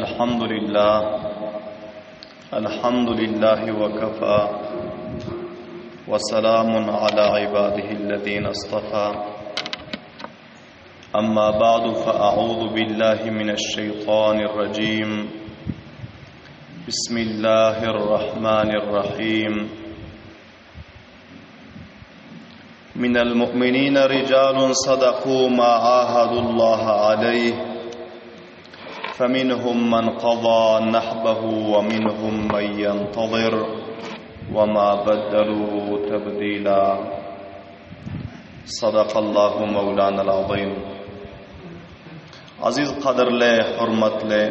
الحمد لله الحمد لله وكفى وسلام على عباده الذين اصطفى أما بعد فأعوذ بالله من الشيطان الرجيم بسم الله الرحمن الرحيم من المؤمنين رجال صدقوا ما عاهدوا الله عليه فمنهم من قضى نحبه ومنهم من ينتظر وما بدلوا تبديلا صدق الله مولانا العظيم Aziz gadyrly, hormatly,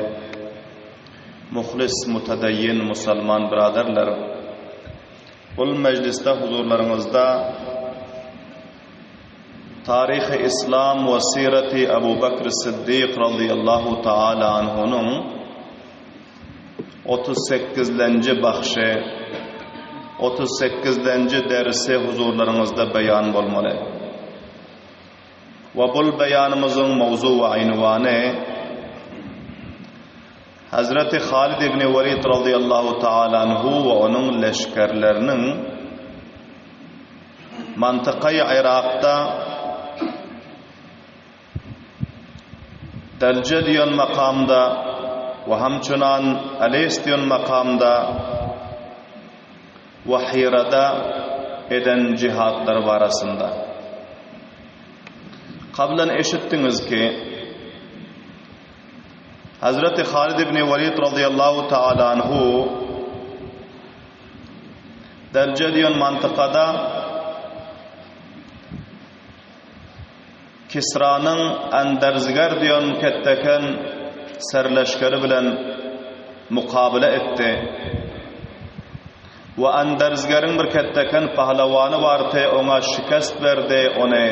muhlis, mutedayyin musulman biraderler! Bul mejlisde huzurlaryňyzda Taryhy Islam we Sireti Abu Bekr Siddik razyýallahu taala anhunyň 38-lenji bahşy, 38-lenji dersi huzurlaryňyzda beýan bolmaly. We bul beýanymyzyň mowzu we ynwany Hezreti Halid ibn Welid razyýallahu taala anhu we onuň leşgerleriniň mantykaýy Yrakda Delje diýen makamda we hamçunan Aleys diýen makamda we Hirada eden jihatlary barasynda. Kablan eşitdiňiz ki, Hazreti Halid ibn Walid razyýallahu taala anhu Delje diýen mantykada Kisranyň Anderzger diýen ketdeken serleşgeri bilen mukabele etdi. We Anderzgeriň bir ketdeken pahlawany bardy, oňa şikest berdi, ony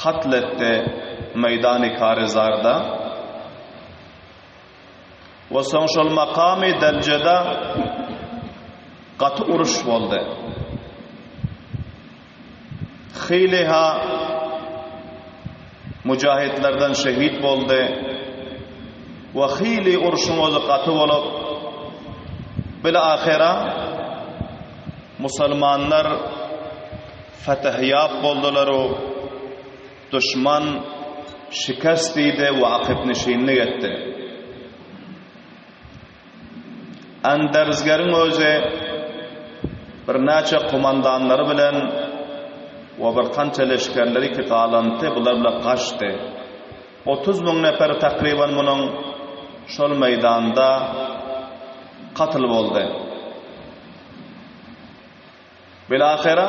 katl etdi meýdany Karizarda. We soň şol makamy Deljede gaty uruş boldy. Hyly-ha mujahidlerden şehit boldy we hyly urşuň özi gaty bolup, bil-ahyra musulmanlar fetehýap boldular-u, duşman şikest diýdi we akypnişinlik etdi. Anderzgeriň özi birnäçe komandanlary bilen we bir kança leşgerleri ki galanty bular bilen gaçdy. 30 müň neperi takryban munuň şol meýdanda katl boldy. Bilahyra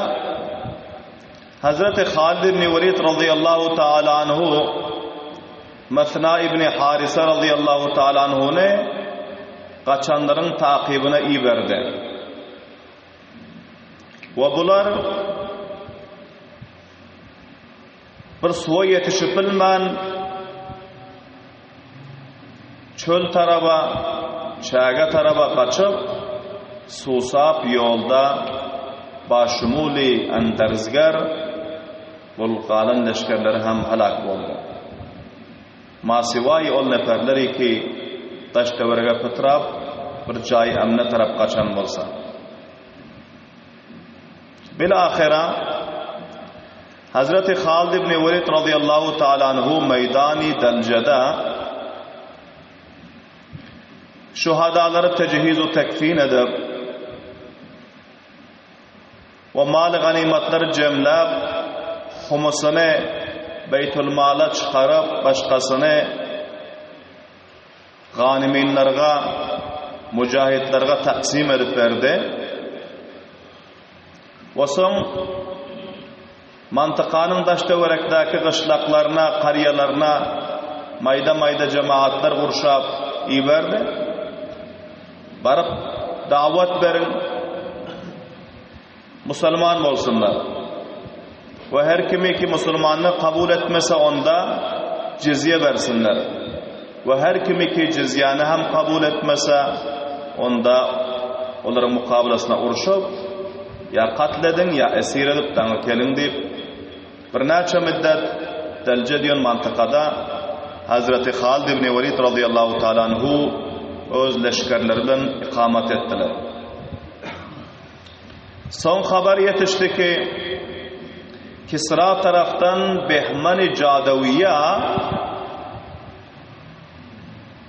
Hazreti Halid ibn Welid razyýallahu taala anhu Mesna ibn Harisa razyýallahu taala anhuny gaçanlaryň takybyna iberdi. We bular Bir suwa ýetişip bilmän, çöl taraba, çäge taraba gaçyp, suwsap ýolda başumuly Enderzger bol galan leşgerleri hem heläk boldy. Masiwaý ol neperleri ki, daş-töwerege pytrap, bir jaýy ämne tarap gaçan bolsa. Bilahyra, Hazreti Halid ibn Welid razyýallahu taala anhu meýdany Daljada şuhadalary tejhiz we tekfin edip we maly ganymatlary jemläp humusyny Beýtulmala çykaryp başgasyny Ganymynlarga, mujahidlerge taksim edip berdi. We soň mantykanyň daş-töwerekdäki gyşlaklaryna, karýalaryna maýda-maýda jemagatlar gurşap iberdi. Baryp dawat beriň. Musulman bolsunlar. We her kimi ki musulmanlyk kabul etmese onda jizýe bersinler. We her kimi ki jizýany hem kabul etmese onda olaryň mukabalasyna urşup ýa katl ediň ýa esir edip daňy keliň diýip birnäçe müddet Delje diýen mantykada. Hazreti Halid ibn Welid razyýallahu taala anhu öz leşgerleri bilen ikamat etdiler. Soň habar ýetişdi ki, Kisra tarapdan Behmani Jadawiýa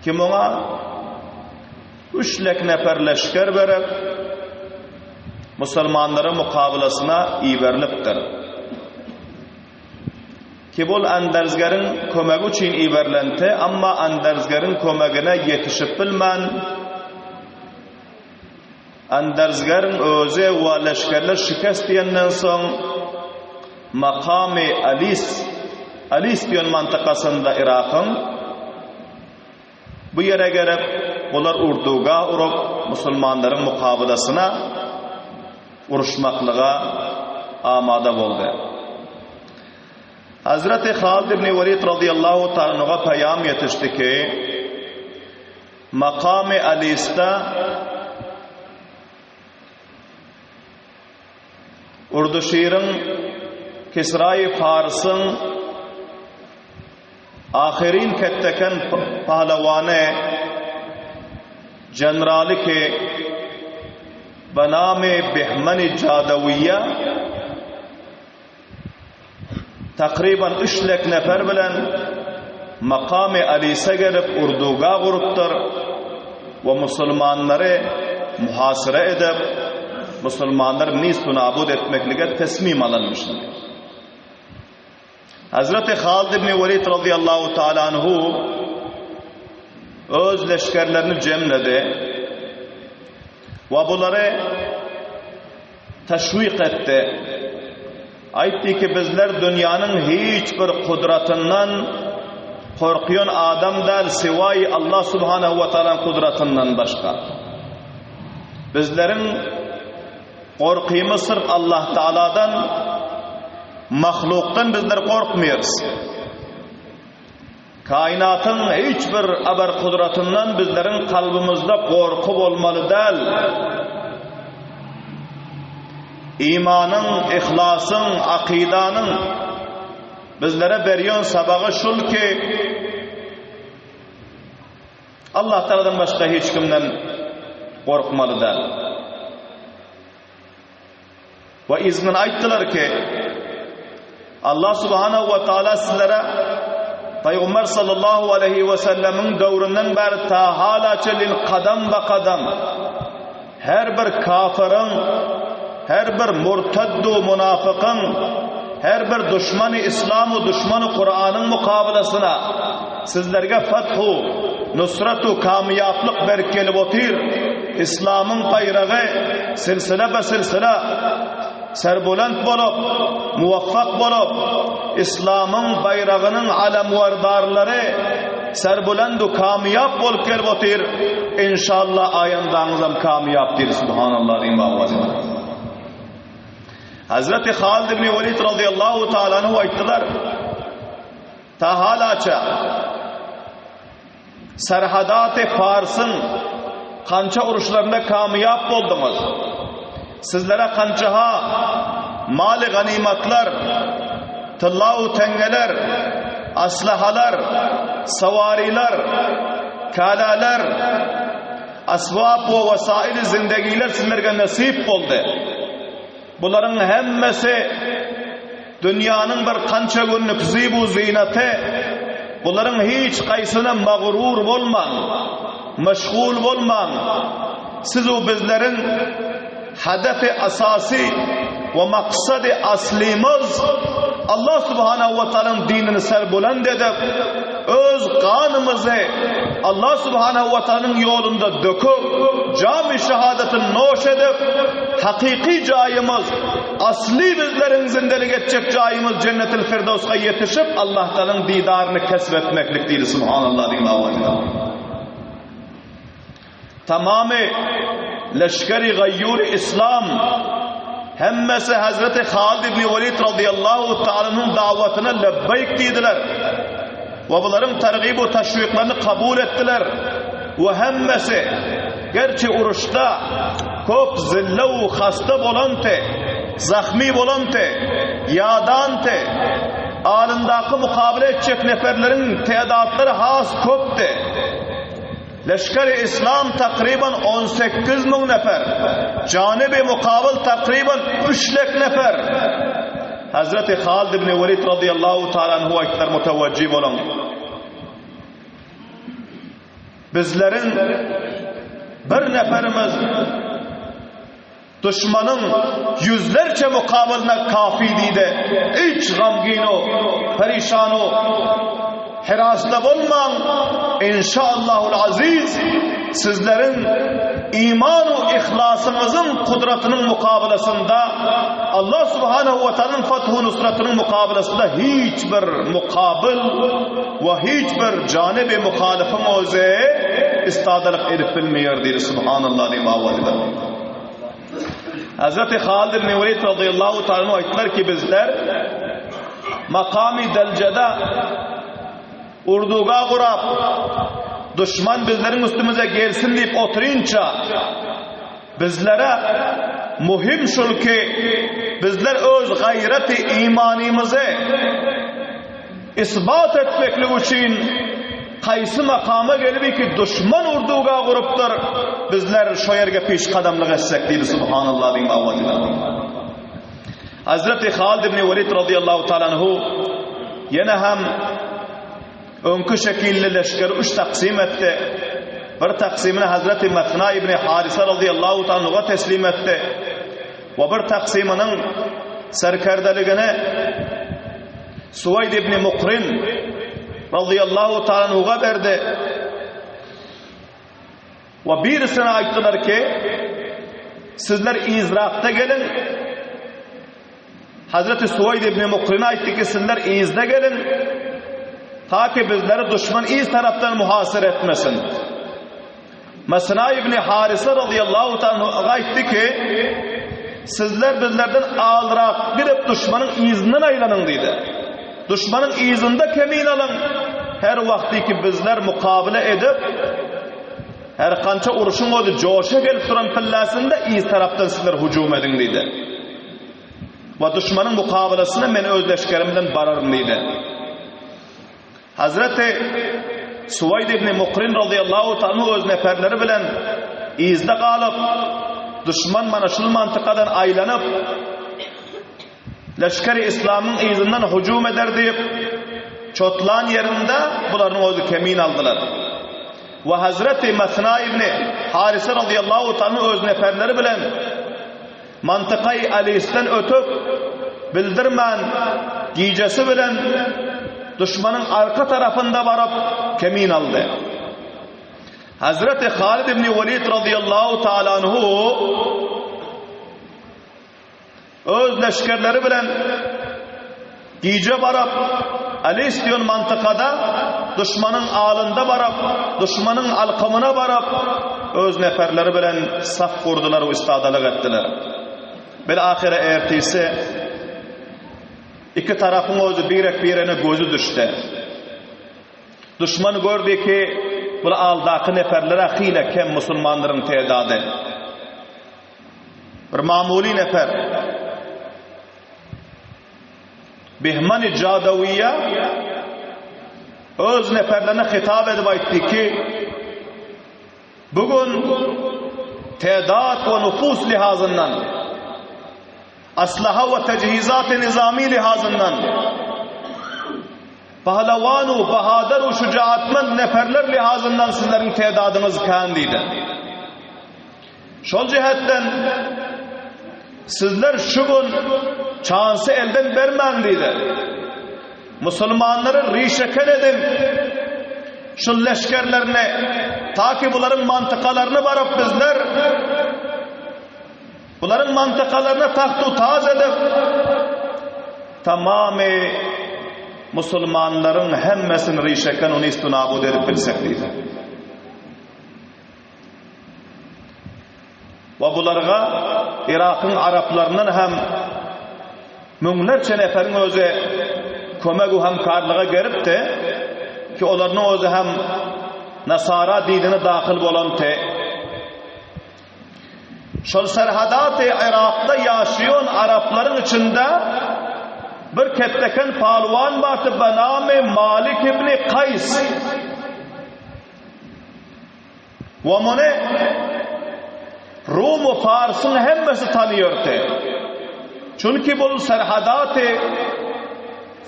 kim oňa üç lek nefer leşger berip, musulmanlaryň mukabylasyna iberilipdir. Ki bul Anderzgeriň kömegi üçin iberilenti, amma Anderzgeriň kömegine ýetişip bilmän, Anderzgeriň özi we leşgerler şikest diýenden soň, makamy Alis, Alis diýen mantykasynda Yrakyň, Bu ýere gelip, bular urduga urup, musulmanlaryň mukabylasyna uruşmaklyga amada boldy. Hazreti Halid ibn Welid razyýallahu ta'ala anhuga peýam ýetişdi ki, makamy Alisde Urduşiriň Kisraýy Farsyň Ahyryn ketdeken pahlawany jeneraly ki benamy Behmeni Jadawiýa takryban üç lek nefer bilen makamy Alise gelip urduga gurupdyr we musulmanlary muhasyra edip musulmanlary nistu nabud etmeklige tesmim alynmyşdyr. Hazreti Halid ibn Welid razyýallahu taala anhu öz leşgerlerini jemledi we bulary teşwik etdi. Aýtdy ki, bizler dünýäniň hiç bir kudratyndan korkýan adam däl, siwaý Allah subhanahu we taalaň kudratyndan başga. Bizleriň Gorkymyz syrf Allah Taaladan, mahlukdan bizler gorkmaýarys. Kainatyň hiç bir abar kudratyndan bizleriň kalbymyzda gorky bolmaly däl. Imanyň, yhlasyň, akydanyň bizlere berýän sabagy şul ki, Allah Tagaladan başga hiç kimden gorkmaly däl. We yzyndan aýtdylar ki, Allah Subhanahu we Taala sizlere Pygamber sallallahu aleýhi we sellemiň döwründen bäri ta hala çenli kadam ba kadam her bir kafyryň, her bir murtaddu munafykyň, her bir duşmany islam we duşmany Kuranyň mukabylasyna sizlerge fathu, nusratu, kamyýaplyk berip gelip otyr. Islamyň baýragy silsile be silsile serbulant bolup, muwaffak bolup, Islamyň baýragynyň alamwerdarlary serbulandu kamyýap bolup gelip otyr. Enşalla aýandaňyzam kamyýap diýdi. Subhanallah diýiň babasyna. Hazreti Halid ibn Welid radiyallahu ta'ala anhu aýtdylar. Ta halaça Serhadaty Farsyň kança uruşlarynda kamyýap bolduňyz. Sizlere kançaha maly ganymatlar, tylla-u teňňeler, aslahalar, sawarylar, kalalar, asbap we wesaili zindegiler sizlerge nesip boldy. Bularyň hemmesi dünýäniň bir kança günlük zibu-zynaty, bularyň hiç gaýsyna magrur bolmaň, meşgul bolmaň. Siz-u bizleriň hedefi esasy we maksady aslymyz Allah subhanahu we taalaň dinini serbuland edip, öz ganymyzy Allah subhanahu we taalaň ýolunda döküp, jamy şehadaty noş edip, hakyky jaýymyz, asly bizleriň zindelik etjek jaýymyz Jennetil Firdewsga ýetişip, Allah taalaň didaryny kesp etmeklik diýdi. Subhanallah diýiň awazyna. Tamamy leşgeri gaýýury islam hemmesi Hazreti Halid ibn Welid razyýallahu ta'alanyň dawatyna lebbeýk diýdiler. We bularyň targyb we teşwiklaryny kabul etdiler. We hemmesi gerçi uruşda köp zille we hasta bolanty, zahmy bolanty, ýadanty. Alyndaky mukabele etjek neferleriň tädatlary has köpdi. Leşgeri Islam takryban 18 mün nefer. Janibi mukabyl takryban 3 lek nefer. Hazreti Halid ibn Welid radıyallahu ta'ala anhu aýtdylar mutawajjih boluň. Bizleriň bir neferimiz Duşmanyň ýüzlerçe mukabylyna kafi diýdi. Hiç gamgyn-u, perişan-u, herasda bolmaň, inşaallahul aziz, sizleriň iman-u yhlasyňyzyň kudratynyň mukabylasynda, Allah subhanehu we tealanyň fathu nusratynyň mukabylasynda hiç bir mukabyl we hiç bir janibi muhalyfyň özi istadalyk edip bilmeýär diýdi. Subhanallah diýip awazy berdi. Hazreti Halid ibn Welid radıyallahu ta'ala aýtdylar ki bizler makamy deljede urduga gurap düşman bizleriň üstümize gelsin diýip oturynça bizlere muhim şul ki bizler öz gaýraty imanymyzy Isbat etmeklik üçin haýsy makama gelip ki duşman urduga gurupdyr, bizler şo ýerge pişgadamlyk etsek diýdi Subhanallah diýip awaz edip. Hazreti Halid ibn Welid radıyallahu ta'ala anhu ýene hem öňki şekilli leşgeri üç taksim etdi. Bir taksimini Hazreti Mesna ibn Harisa radıyallahu ta'ala teslim etdi. We bir taksiminiň serkerdeligini Suwaýd ibn Mukrin razyýallahu taala anhuga berdi. We birisine aýtdylar ki, sizler yzrakda geliň. Hazreti Suwaýd ibn Mukrine aýtdy ki, sizler yzda geliň. Ta ki bizleri duşman yz tarapdan muhasara etmesin. Mesna ibn Harisa razyýallahu ta'ala aýtdy ki, Sizler bizlerden alrak gidip duşmanyň yzyndan aýlanyň diýdi. Duşmanyň yzynda kemin alyň. Her wagty ki bizler mukabele edip, her kança uruşyň özi joşa gelip duran pillasynda yz tarapdan sizler hüjüm ediň diýdi. We duşmanyň mukabelesyna men öz leşgerim bilen bararyn diýdi. Hazreti Suwaýd ibn Mukrin razyýallahu ta'ala öz neferleri bilen yzda galyp, duşman mana şul mantykadan aýlanyp, leşgeri islamyň yzyndan hüjüm eder diýip, çotlan ýerinde bularyň özi kemin aldylar. We Hazreti Mesna ibn Harise razyýallahu ta'ala öz neferleri bilen Mantykaýy Alisden ötüp, bildirmän, gijesi bilen duşmanyň arka tarapynda baryp, kemin aldy. Hazreti Halid ibn Welid razyýallahu taala anhu öz leşgerleri bilen Gije baryp, Alis diýen mantykada duşmanyň alynda baryp, duşmanyň alkymyna baryp, öz neferleri bilen saf gurdular we istadalyk etdiler. Bil-ahyra ertesi iki tarapyň özi birek-birene gözi düşdi. Duşman gördi ki, bul aldaky neferler-ä hile kem musulmanlaryň tedady. Bir mamuly nefer. Behmani Jadawiýa öz neferlerine hitap edip aýtdy ki, Bu gün tedat we nufus lihazyndan, aslaha we tejhizat-y nizami lihazyndan, pahlawan u bahadyr u şujaatmend neferler lihazyndan sizleriň tedadyňyz kän diýdi. Şol jähetden sizler şu gün çansy elden bermäň diýdi. Musulmanlary rişeken ediň. Şu leşgerlerini ta ki bularyň mantykalaryny baryp bizler bularyň mantykalaryny tagt-u taz edip tamamy musulmanlaryň hemmesini rişeken u nist-u nabud edip bilsek diýdi. We bularga Yrakyň araplaryndan hem müňlerçe neferiň özi kömek we hemkarlyga geripdi ki olaryň özi hem Nasara dinine dahyl bolandy. Şol serhadaty Yrakda ýaşaýan araplaryň içinde. bir ketdeken palwan bardy be namy Malik ibni Kaýs. We muny Rum we Farsyň hemmesi tanyýardy. Çünki bul serhadaty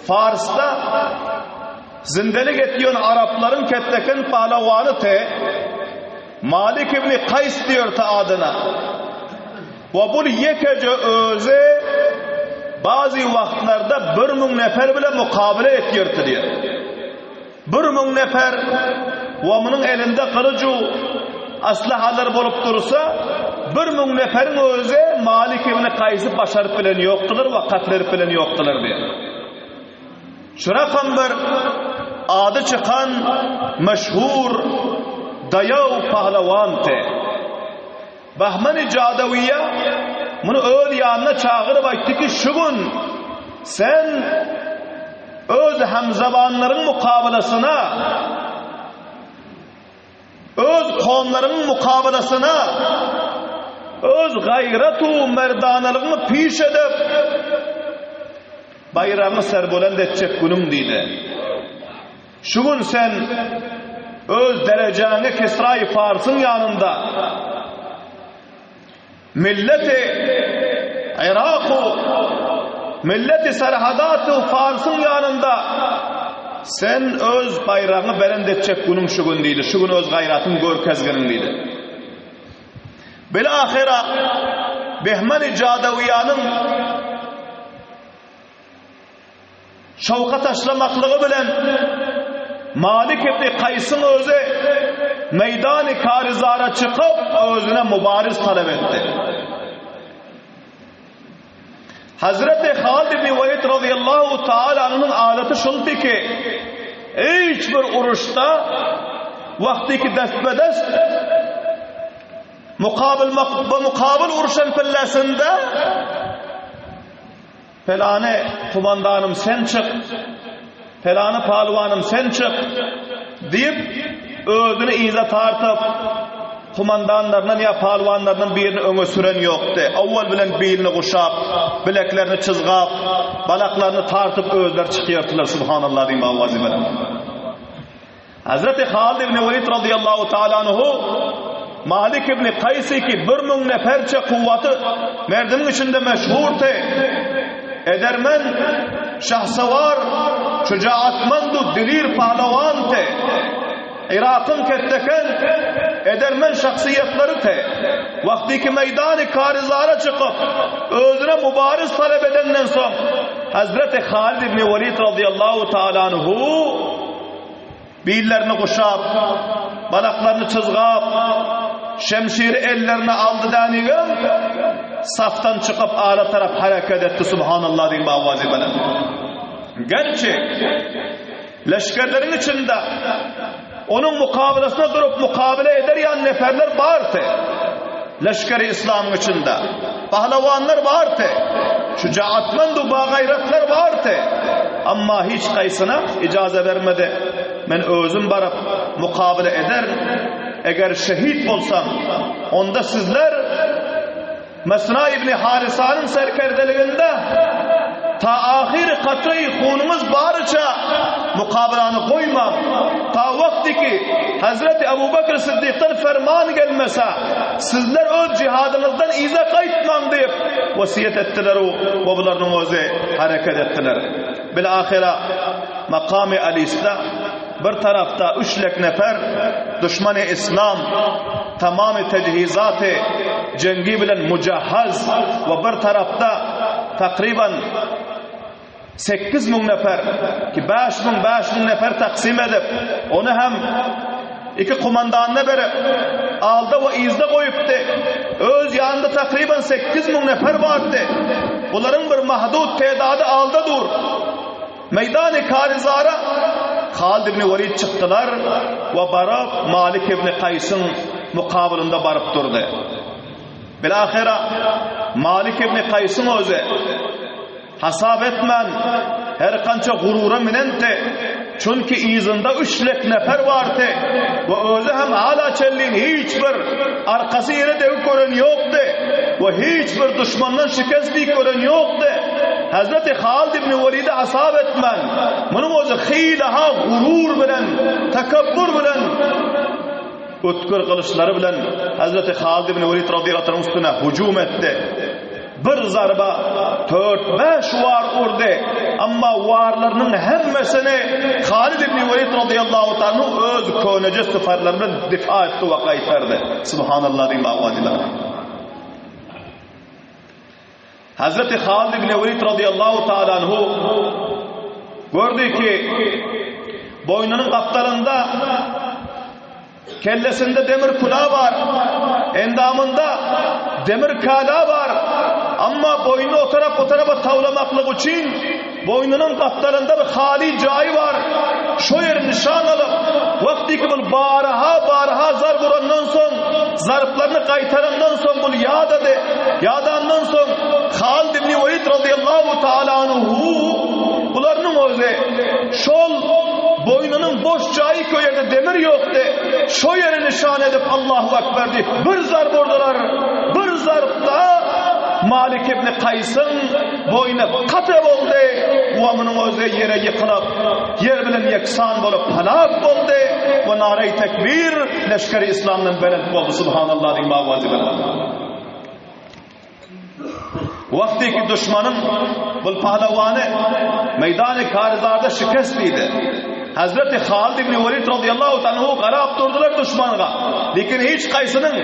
Farsda zindelik etýän araplaryň ketdeken pahlawanydy. Malik ibni Kaýs diýerdi adyna. We bul ýekeje özi bazy wagtlarda 1000 nefer bilen mukabele etýärdi diýer. 1000 nefer we munuň elinde gylyju aslahalar bolup dursa, 1000 neferiň özi Malik ibn Kaýsy başaryp bilen ýokdular we katl edip bilen ýokdular diýer. Şu rakam bir ady çykan meşhur daýaw pahlawandy. Bahmany Jadawiýa muny öz ýanyna çagyryp aýtdy ki, şu gün sen öz hemzabanlaryň mukabalasyna, öz kowumlaryňyň mukabalasyna öz gaýrat-u merdanalygyňy piş edip, baýragyňy serbulent etjek günüň diýdi. Şu gün sen öz derejäňi Kisraýy Farsyň ýanynda Milleti Yraku, milleti Serhadatu Farsyň ýanynda sen öz baýragyňy belent etjek günüň şu gün diýdi. Şu gün öz gaýratyňy görkezginiň diýdi. Bil-ahyra Behmeni Jadawiýanyň Şowka taşlamaklygy bilen Malik ibn Kaýsyň özi meýdany Karyzara çykyp, özüne mubariz talap etdi. Hazreti Halid ibn Welid razyýallahu taala anhunyň adaty şuldy ki, hiç bir uruşda wagtyky destbe-dest mukabil mukabil urşan pillesinde Pelany kumandanym sen çyk, pelany palwanym sen çyk diýip, özüni yza tartyp, kumandanlaryndan ýa palwanlaryndan birini öňe süren ýokdy. Owwal bilen bilini guşap, bileklerini çyzgap, balaklaryny tartyp özleri çykýardylar, Subhanallah diýip owazy bilen. Hazreti Halid ibn Welid razyýallahu taala anhu Malik ibn Kaýsy ki 1000 neferçe kuwwaty merdimiň içinde meşhurdy. Edermen, şahsawar, şujaatmandu, dilir pahlawandy. Yrakyň ketdeken edermen şahsyýetleridi. Wagtyky meýdany Karyzara çykyp, özüne mubariz talap edenden soň, Hazreti Halid ibn Welid razyýallahu taala anhu Billerini guşap, balaklaryny çyzgap, şemşiri ellerine aldy dänigem, safdan çykyp ala tarap hereket etdi, Subhanallah diýip owazy bilen. Gerçi, leşgerleriň içinde onuň mukabalasyna durup mukabele eder ýaly neferler bardy. Leşgeri yslamyň içinde pahlawanlar bardy, şujaatmand we bagaýratlar bardy. Amma hiç haýsyna ijaza bermedi. Men özüm baryp mukabele ederin. Eger şehit bolsam, onda sizler Mesna ibn Harisanyň serkerdeliginde ta ahyry katreýi hunuňyz baryça mukabalany goýmaň. Ta wagty ki, Hezreti Ebu Bekr Syddykdan ferman gelmese, sizler öz jihadyňyzdan yza gaýtmaň diýip, wesýet etdiler we bularynyň özi hereket etdiler. Bil-ahyra makamy Alisda Bir tarapda üç lek nefer duşmany yslam tamamy tejhizaty jengi bilen mujahhaz we bir tarapda takryban 8000 nefer ki 5000 5000 nefer taksim edip ony hem iki komandanyna berip alda we yzda goýupdy. Öz ýanynda takryban 8000 nefer bardy. Bularyň bir mahdud tedady alda dur. Meýdany Karyzara Halid ibn Welid çykdylar we baryp Malik ibn Kaýsyň mukabylynda baryp durdy. Bilahyra Malik ibn Kaýsyň özi hasap etmän her kança gurura minendi, çünki yzynda üç lek nefer bardy we özi hem hala çenli hiç bir arkasy ýere degip gören ýokdy we hiç bir duşmandan şikest diýip gören ýokdy. Hezreti Halid ibn Welide hasap etmän, munuň özi hyla-ha gurur bilen, tekebbür bilen, ötgür gylyçlary bilen Hezreti Halid ibn Welid radiyallahu anhuň üstüne hüjüm etdi. Bir zarba dört-bäş war urdy, amma warlarynyň hemmesini Halid ibn Welid radiyallahu anhu öz köneje syparlary bilen difa etdi we gaýtardy. Subhanallah diýip awadylar. Hazreti Halid ibn Welid radiyallahu taala anhu gördi ki, boýnunyň gapdalynda Kellesinde demir kula bar, endamynda demir kala bar, amma boýnuny o tarap bu tarapa tawlamaklyk üçin boýnunyň gapdalynda bir haly jaýy bar. Şo ýeri nyşan alyp, wagtyky bul baraha-baraha zarb urandan soň, zarplaryny gaýtarandan soň bul ýadady. Ýadandan soň Halid ibn Welid razyýallahu taala anhu bularynyň özi şol Boýnunyň boş jaýy ki o ýerde demir ýokdy. Şo ýeri nyşan edip Allahu Ekber diýip bir zarb urdular. Bir zarbda Malik ibn Kaýsyň boýny kate boldy we munuň özi ýere ýykylyp, ýer bilen ýeksan bolup halak boldy we naraý tekbir leşgeri islamdan belent boldy. Subhanallah diýip awazy belent. Wagtyky duşmanyň bul pahlawany meýdany Karyzarda şikest diýdi. Hazreti Halid ibn Welid radiyallahu anhu garap durdular duşmanga. Lekin hiç kaýsynyň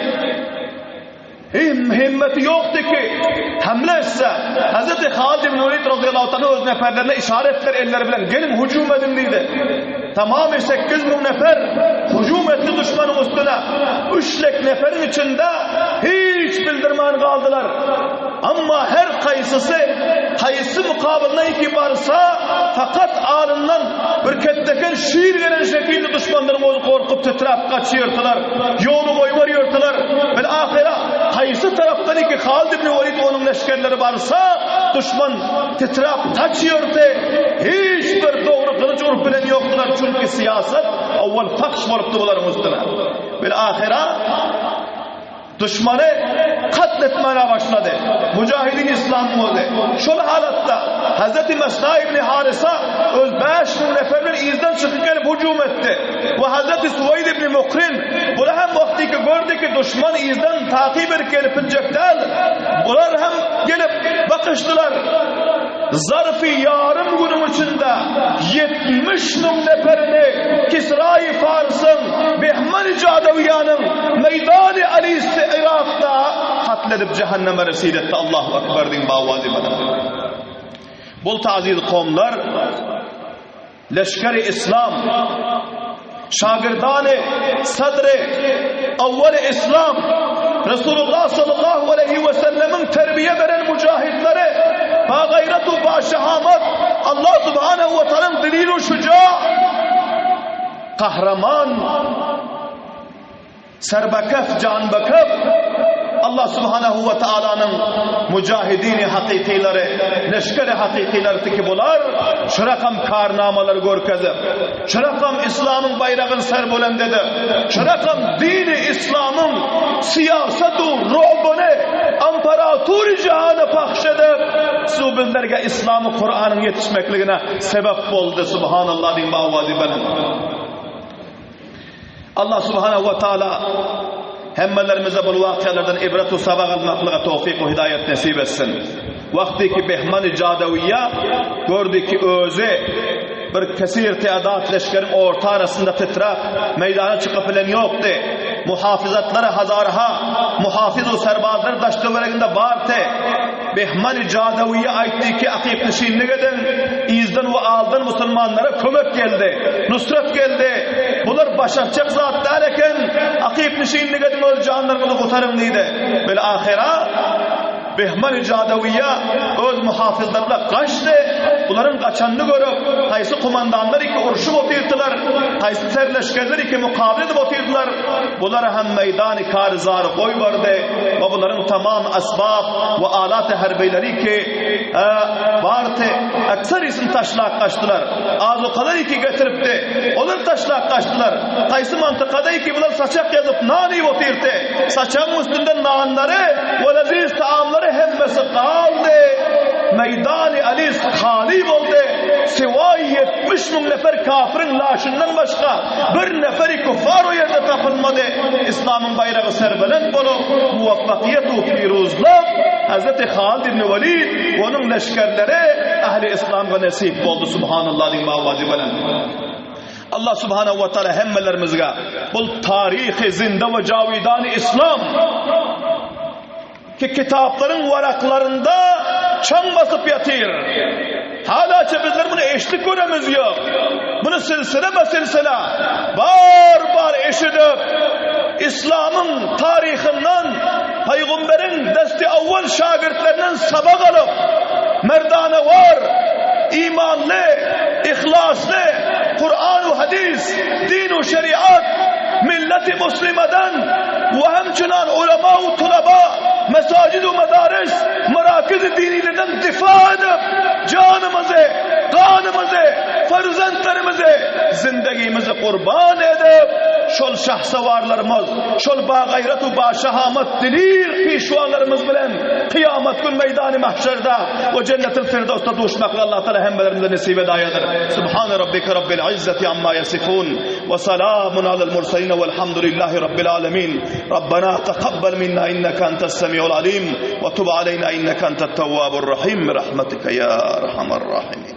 him himmeti ýokdy ki hamle etse. Hazreti Halid ibn Welid radiyallahu anhu öz neferlerine işaret etdiler elleri bilen geliň hüjüm ediň diýdi. Tamamy 8000 nefer hüjüm etdi duşmanyň üstüne. Üç lek neferiň içinde hiç bildirmän galdylar. Amma her kaýsysy haýsy mukabylyna iki barsa, fakat alyndan bir ketdeken şir gelen şekilde duşmanlaryň özi gorkup titräp gaçýardylar. Ýoly goýberýärdiler. Bil ahyra haýsy tarapdan iki Halid ibn Welid onuň leşgerleri barsa, duşman titräp gaçýardy. Hiç bir dogry gylyç urup bilen ýokdular, çünki syýasat owwal fahş bolupdy bularyň üstüne. Bil-ahyra duşmany katl etmäne başlady. Mujahidin İslam boldy. Şol halatda Hazreti Mesna ibn Harisa öz 5000 nefer bilen yzdan çykyp gelip hüjüm etdi. We Hazreti Suweýd ibn Mukrin bular hem wagty ki gördi ki duşman yzdan takyp edip gelip biljek däl. Bular hem gelip bakyşdylar. Zarfy ýarym günüň içinde 70 müň neperini Kisraýy Farsyň, Behmany Jadawiýanyň Meýdany Alisi Yrakda katl edip jähenneme resid etdi. Allahu Ekber diýiň bawazy bilen. Bul taziz kowumlar Leşgeri Islam, şagirdany sadry awwaly Islam, Resulullah sallallahu aleýhi we sellemiň terbiýe beren mujahidleri, ba gaýrat we ba şehamat, Allah subhanehu we taalaň delil we şuja, kahraman, Serbekef, janbekef Allah subhanahu we taalanyň mujahidini hakykylary, leşgeri hakykylary tiki bular şu rakam karnamalary görkezip, şu rakam islamyň baýragyny serbulend edip, şu rakam dini islamyň syýasatu rubuny amparatury jahana pahş edip, su bizlerge islamy Kuranyň ýetişmekligine sebep boldy. Subhanallah diýip awazy belent. Allah subhanahu we taala hemmelerimize bu wakallardan ibret we sabak almaklyga towfik we hidaýat nesip etsin. Wagty ki Behmany Jadawiýa gördi ki özi bir kesir teadat leşgeriň orta arasynda titräp meýdana çykyp bilen ýokdy. Muhafyzatlary hazarha muhafyz we serbazlar daş töwereginde bardy. Behmany Jadawiýa aýtdy ki, Akypnyşinlik ediň, yzdan we aldan musulmanlara kömek geldi, nusrat geldi. Bular başartjak zat däl eken, akypnyşinlik ediň, öz janlaryňyzy gutaryň diýdi. Bil-ahyra Behmany Jadawiýa öz muhafyzlary bilen gaçdy. Bularyň gaçanyny görüp, haýsy kumandanlar iki urşup otyrdylar, haýsy serleşgerler iki mukabele edip otyrdylar. Bular hem meýdany karyzary goýberdi we bularyň tamam asbap we alat-y herbeýleri ki, bardy, ekserisini taşlap gaçdylar. Azukalary ki getiripdi, olary taşlap gaçdylar. Haýsy mantykada ki bular saçak ýazyp nan iýip otyrdy, saçagyň üstünde nanlary we leziz taamlary hemmesi galdy. Meýdany Alis haly boldy. Siwaý 70 müň nefer kafiriň laşyndan başga bir neferi küffar o ýerde tapylmady. Islamyň baýragy serbelent bolup, muwaffakyýet u piruzlyk Hazreti Halid ibn Welid we onuň leşgerleri ähli Islamga nesip boldy. Subhanallah diýiň bawajy bilen. Allah subhanahu wa taala hemmelerimizge bul taryhy zinde we jawidany Islam ki kitaplaryň waraklarynda çaň basyp ýatyr. Halaça bizler muny eşidip göremiz ýok. Muny silsile silsile bar bar eşidip Islamyň taryhyndan Pygamberiň desti awwal şagirtlerinden sabak alyp merdanewar imanly yhlasly Kuran we hadys din we şeriat milleti muslimadan we hemçinan ulema we tulaba mesajid we medaris merakiz dinilerden difa edip janymyzy ganymyzy farzandlarymyzy zindegimizi gurban edip şol şahsawarlarymyz şol bagaýrat we başahamat dilir pişwalarymyz bilen kyýamat gün meýdany mahşerde we jennetil firdosda duşmaklygy Allah Taala hemmelerimize nesip edaýadyr. Subhane rabbike rabbil izzeti amma yasifun we salamun alel murselin velhamdülillahi rabbil alemin. Rabbena takabbal minna inneke entes semiul alim we tub aleyna inneke entet tevvabur rahim bi rahmetike ya erhamer rahimin.